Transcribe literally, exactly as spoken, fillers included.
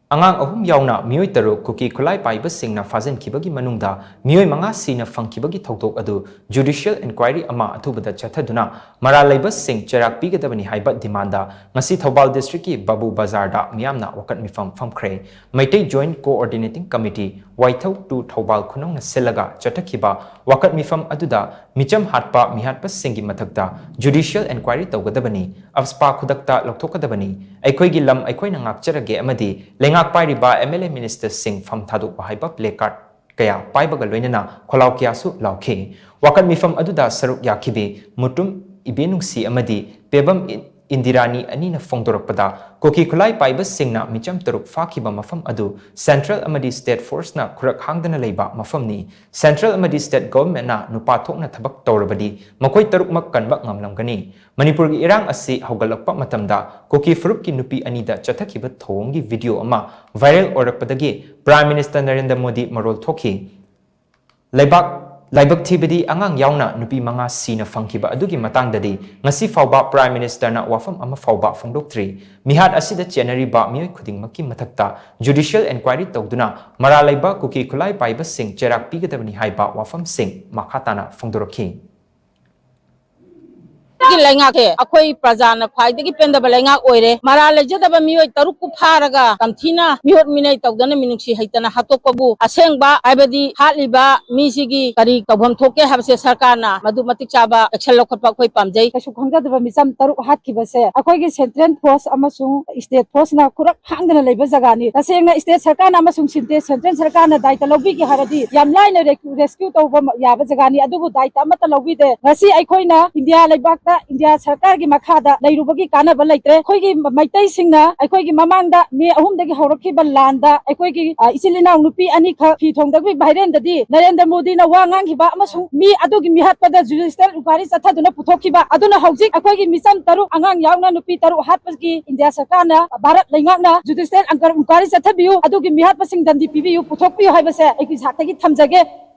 ꯑꯉꯥꯡ ꯑꯍꯨꯝ ꯌꯥꯎꯅ ꯃꯤꯑꯣꯏ ꯇꯔꯨꯛ ꯀꯨꯀꯤ ꯈꯨꯠꯂꯥꯏ ꯄꯥꯏꯕꯁꯤꯡꯅ ꯐꯥꯖꯤꯟꯈꯤꯕꯒꯤ ꯃꯅꯨꯡꯗ ꯃꯤꯑꯣꯏ ꯃꯉꯥ ꯁꯤꯅ ꯐꯪꯈꯤꯕꯒꯤ ꯊꯧꯗꯣꯛ ꯑꯗꯨ judicial inquiry ꯑꯃ ꯑꯊꯨꯕꯗ ꯆꯠꯊꯗꯨꯅ ꯃꯔꯥꯜ ꯂꯩꯕꯁꯤꯡ ꯆꯩꯔꯥꯛ ꯄꯤꯒꯗꯕꯅꯤ ꯍꯥꯏꯕ demand ꯗ ꯉꯁꯤ ꯊꯧꯕꯥꯜ district ꯀꯤ ꯕꯥꯕꯨ ꯕꯖꯥꯔꯗ ꯃꯤꯌꯥꯝꯅ ꯋꯥꯀꯠ ꯃꯤꯐꯝ ꯐꯝꯈ꯭ꯔꯦ꯫ Meitei Joint Coordinating Committee, ꯋꯥꯏꯊꯧ two Thoubal ꯈꯨꯅꯧꯅ ꯁꯤꯜꯂꯒ ꯆꯠꯊꯈꯤꯕ ꯋꯥꯀꯠ ꯃꯤꯐꯝ ꯑꯗꯨꯗ ꯃꯤꯆꯝ ꯍꯥꯠꯄ ꯃꯤꯍꯥꯠꯄꯁꯤꯡꯒꯤ ꯃꯊꯛꯇ judicial inquiry ꯇꯧꯒꯗꯕꯅꯤ, AFSPA ꯈꯨꯗꯛꯇ ꯂꯧꯊꯣꯛꯀꯗꯕꯅꯤ, ꯑꯩꯈꯣꯏꯒꯤ ꯂꯝ ꯑꯩꯈꯣꯏꯅ ꯉꯥꯛꯆꯔꯒꯦ ꯑꯃꯗꯤ ꯂꯩꯉꯥꯛ ꯄꯥꯏꯔꯤꯕ MLA minister ꯁꯤꯡ ꯐꯝ ꯊꯥꯗꯣꯛꯄ ꯍꯥꯏꯕ placard ꯀꯌꯥ ꯄꯥꯏꯕꯒ ꯂꯣꯏꯅꯅ ꯈꯣꯜꯂꯥꯎ ꯀꯌꯥꯁꯨ ꯂꯥꯎꯈꯤ꯫ ꯋꯥꯀꯠ ꯃꯤꯐꯝ ꯑꯗꯨꯗ ꯁꯔꯨꯛ ꯌꯥꯈꯤꯕꯤ ꯃꯨꯇꯨꯝ ꯏꯕꯦꯅꯨꯡꯁꯤ ꯑꯃꯗꯤ ꯄꯦꯕꯝ ꯏ-, ꯏꯟꯗꯤꯔꯥꯅꯤ ꯑꯅꯤꯅ ꯐꯣꯡꯗꯣꯔꯛꯄꯗ, ꯀꯨꯀꯤ ꯈꯨꯠꯂꯥꯏ ꯄꯥꯏꯕꯁꯤꯡꯅ ꯃꯤꯆꯝ ꯇꯔꯨꯛ ꯐꯥꯈꯤꯕ ꯃꯐꯝ ꯑꯗꯨ central ꯑꯃꯗꯤ state force ꯅ ꯈꯨꯔꯛ ꯍꯥꯡꯗꯅ ꯂꯩꯕ ꯃꯐꯝꯅꯤ꯫ Central ꯑꯃꯗꯤ state government ꯅ ꯅꯨꯄꯥ ꯊꯣꯛꯅ ꯊꯕꯛ ꯇꯧꯔꯕꯗꯤ ꯃꯈꯣꯏ ꯇꯔꯨꯛꯃꯛ ꯀꯟꯕ ꯉꯝꯂꯝꯒꯅꯤ꯫ ꯃꯅꯤꯄꯨꯔꯒꯤ ꯏꯔꯥꯡ ꯑꯁꯤ ꯍꯧꯒꯠꯂꯛꯄ ꯃꯇꯝꯗ ꯀꯨꯀꯤ ꯐꯨꯔꯨꯞꯀꯤ ꯅꯨꯄꯤ ꯑꯅꯤꯗ ꯆꯠꯊꯈꯤꯕ ꯊꯧꯑꯣꯡꯒꯤ video ꯑꯃ viral ꯑꯣꯏꯔꯛꯄꯗꯒꯤ Prime Minister Narendra Modi ꯃꯔꯣꯜ ꯊꯣꯛꯈꯤ꯫ ꯂꯩꯕꯥꯛ, ꯂꯥꯏꯕꯛ ꯊꯤꯕꯗꯤ ꯑꯉꯥꯡ ꯌꯥꯎꯅ ꯅꯨꯄꯤ ꯃꯉꯥ ꯁꯤꯅ ꯐꯪꯈꯤꯕ ꯑꯗꯨꯒꯤ ꯃꯇꯥꯡꯗꯗꯤ ꯉꯁꯤ ꯐꯥꯎꯕ Prime Minister ꯅ ꯋꯥꯐꯝ ꯑꯃ ꯐꯥꯎꯕ ꯐꯣꯡꯗꯣꯛꯇ꯭ꯔꯤ꯫ ꯃꯤꯍꯥꯠ ꯑꯁꯤꯗ ꯆꯦꯟꯅꯔꯤꯕ ꯃꯤꯑꯣꯏ ꯈꯨꯗꯤꯡꯃꯛꯀꯤ ꯃꯊꯛꯇ judicial inquiry ꯇꯧꯗꯨꯅ ꯃꯔꯥꯜ ꯂꯩꯕ ꯀꯨꯀꯤ ꯈꯨꯠꯂꯥꯏ ꯄꯥꯏꯕꯁꯤꯡ ꯆꯩꯔꯥꯛ ꯄꯤꯒꯗꯕꯅꯤ ꯍꯥꯏꯕ ꯋꯥꯐꯝꯁꯤꯡ ꯃꯈꯥ ꯇꯥꯅ ꯐꯣꯡꯗꯣꯔꯛꯈꯤ꯫ ꯑꯩꯈꯣꯏꯒꯤ ꯂꯩꯉꯥꯛꯁꯦ ꯑꯩꯈꯣꯏ ꯄ꯭ꯔꯖꯥꯅ ꯈ꯭ꯋꯥꯏꯗꯒꯤ ꯄꯦꯟꯗꯕ ꯂꯩꯉꯥꯛ ꯑꯣꯏꯔꯦ꯫ ꯃꯔꯥꯜ ꯂꯩꯖꯗꯕ ꯃꯤꯑꯣꯏ ꯇꯔꯨꯛꯄꯨ ꯐꯥꯔꯒ ꯇꯝꯊꯤꯅ ꯃꯤꯍꯨꯠ ꯃꯤꯅꯩ ꯇꯧꯗꯅ ꯃꯤꯅꯨꯡꯁꯤ ꯍꯩꯇꯅ ꯍꯥꯠꯇꯣꯛꯄꯕꯨ ꯑꯁꯦꯡꯕ ꯍꯥꯏꯕꯗꯤ ꯍꯥꯠꯂꯤꯕ ꯃꯤꯁꯤꯒꯤ ꯀꯔꯤ ꯇꯧꯐꯝ ꯊꯣꯛꯀꯦ ꯍꯥꯏꯕꯁꯦ ꯁꯔꯀꯥꯔꯅ ꯃꯗꯨ ꯃꯇꯤꯛ ꯆꯥꯕ action ꯂꯧꯈꯠꯄ ꯑꯩꯈꯣꯏ ꯄꯥꯝꯖꯩ꯫ ꯀꯩꯁꯨ ꯈꯪꯖꯗꯕ ꯃꯤꯆꯝ ꯇꯔꯨꯛ ꯍꯥꯠꯈꯤꯕꯁꯦ ꯑꯩꯈꯣꯏꯒꯤ central force ꯑꯃꯁꯨꯡ state force ꯅ ꯈꯨꯔꯛ ꯍꯥꯡꯗꯅ ꯂꯩꯕ ꯖꯒꯥꯅꯤ꯫ ꯇꯁꯦꯡꯅ state ꯁꯔꯀꯥꯔꯅ ꯑꯃꯁꯨꯡ central ꯁꯔꯀꯥꯔꯅ ꯗꯥꯏꯇ ꯂꯧꯕꯤꯒꯦ ꯍꯥꯏꯔꯗꯤ ꯌꯥꯝ ꯂꯥꯏꯅ rescue ꯇꯧꯕ ꯌꯥꯕ ꯖꯒꯥꯅꯤ, ꯑꯗꯨꯕꯨ ꯗꯥꯏꯇ ꯑꯃꯠꯇ ꯂꯧꯕꯤꯗꯦ꯫ ꯉꯁꯤ ꯑꯩꯈꯣꯏꯅ ꯏꯟꯗꯤꯌꯥ ꯂꯩꯕꯥꯛꯇ ꯏꯟꯗꯤꯌꯥ ꯁꯔꯀꯥꯔꯒꯤ ꯃꯈꯥꯗ ꯂꯩꯔꯨꯕꯒꯤ ꯀꯥꯟꯅꯕ ꯂꯩꯇ꯭ꯔꯦ꯫ ꯑꯩꯈꯣꯏꯒꯤ ꯃꯩꯇꯩꯁꯤꯡꯅ ꯑꯩꯈꯣꯏꯒꯤ ꯃꯃꯥꯡꯗ ꯃꯦ ꯑꯍꯨꯝꯗꯒꯤ ꯍꯧꯔꯛꯈꯤꯕ ꯂꯥꯟꯗ ꯑꯩꯈꯣꯏꯒꯤ, ꯑ, ꯏꯆꯤꯜ ꯏꯅꯥꯎ ꯅꯨꯄꯤ ꯑꯅꯤꯈꯛ ꯐꯤ ꯊꯣꯡꯗꯕꯤ ꯚꯥꯏꯔꯦꯟꯗꯗꯤ ꯅꯔꯦꯟꯗ꯭ꯔ ꯃꯣꯗꯤꯅ ꯋꯥ ꯉꯥꯡꯈꯤꯕ ꯑꯃꯁꯨꯡ ꯃꯤ ꯑꯗꯨꯒꯤ ꯃꯤꯍꯠꯄꯗ judicial inquiry ꯆꯠꯊꯗꯨꯅ ꯄꯨꯊꯣꯛꯈꯤꯕ ꯑꯗꯨꯅ ꯍꯧꯖꯤꯛ ꯑꯩꯈꯣꯏꯒꯤ ꯃꯤꯆꯝ ꯇꯔꯨꯛ, ꯑꯉꯥꯡ ꯌꯥꯎꯅ ꯅꯨꯄꯤ ꯇꯔꯨꯛ ꯍꯥꯠꯄꯒꯤ ꯏꯟꯗꯤꯌꯥ ꯁꯔꯀꯥꯔꯅ, ꯚꯥꯔꯠ ꯂꯩꯉꯥꯛꯅ judicial inquiry ꯆꯠꯊꯕꯤꯌꯨ, ꯑꯗꯨꯒꯤ ꯃꯤꯍꯠꯄꯁꯤꯡ ꯗꯟꯗꯤ ꯄꯤꯕꯤꯌꯨ, ꯄꯨꯊꯣꯛꯄꯤꯌꯨ ꯍꯥꯏꯕꯁꯦ ꯑꯩꯒꯤ ꯁꯥꯏꯠꯇꯒꯤ ꯊꯝꯖꯒꯦ꯫